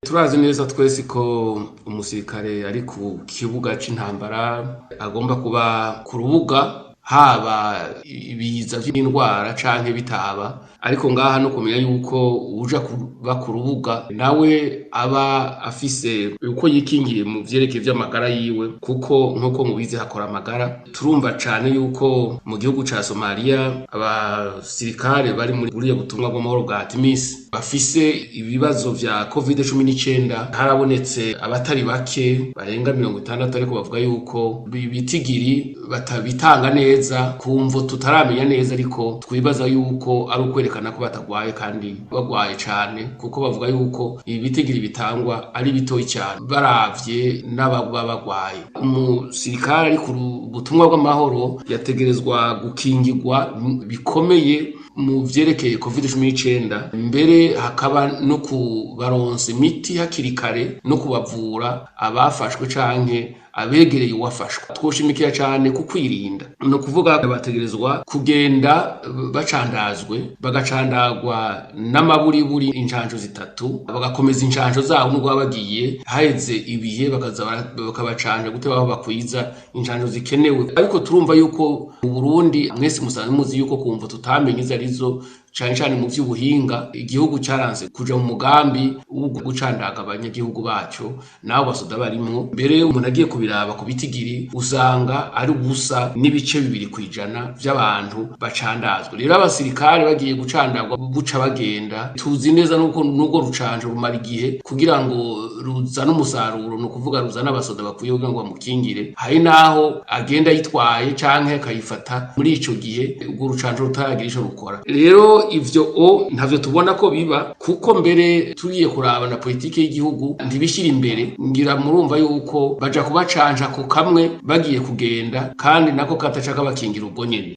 Turazi neza twese ko umusirikare ari ku kibuga c'intambara agomba kuba ku rubuga, haba ibiza vy'indwara canke bitaba. Ariko ngaha no kumenya yuko uwuja kuba ku rubuga nawe aba afise uko yikingiye mu vyerekeye vy'amagara yiwe, kuko nk'uko mubizi hakora amagara. Turumva cane yuko mu gihugu ca Somalia abasirikare bari muri buriya butumwa bw'amahoro bwa ATMIS bafise ibibazo vya COVID-19. Harabonetse abatari bake barenga 60, ariko bavuga yuko ibitigiri batabitanga neza kumvo tutaramenya neza, ariko twibaza yuko ari ukwerekana ko batagwaye kandi bagwaye cane, kuko bavuga yuko ibitigiri bitangwa ari bitoyi cane baravye n'ababa bagwaye. Umusirikare ari ku butumwa bw'amahoro yategerezwa gukingirwa bikomeye mu vyerekeye COVID-19, mbere hakaba no kubaronsa imiti hakiri kare no kubavura abafashwe canke abegereye uwafashwe. Twoshimikira cane ku kwirinda, ni ukuvuga bategerezwa kugenda bacandazwe, bagacandagwa n'amaburiburi incanco zitatu, bagakomeza incanco zabo nubwo baba bagiye haheze ibihe, bakaza bakabacanja gute aho bakwiza incanco zikenewe. Ariko turumva yuko mu Burundi mwese musanzwe muzi yuko kumva tutamenye izo arizo, cane cane mu vy'ubuhinga, igihugu caranse kuja mu mugambi wo gucandaga abanyagihugu baco nabo basoda barimwo. Mbere umuntu agiye kubiraba ku bitigiri usanga ari ubusa n'ibice 2% vy'abantu bacandazwa. Rero abasirikare bagiye gucandagwa buca bagenda, tuzi neza nuko nubwo rucanco rumara igihe kugira ngo ruzane umusaruro, ni ukuvuga ruzane abasoda bakwiye kugira ngo bamukingire. Hari naho agenda yitwaye canke akayifata muri ico gihe urwo rucanco rutaragira ico rukora. Rero ivyo o ntavyo tubona ko biba, kuko mbere tugiye kuraba na politike y'igihugu ntibishyira imbere. Ngira murumva yuko baja kubacanja ku kamwe bagiye kugenda, kandi nako kataca kabakingira ubwo nyene.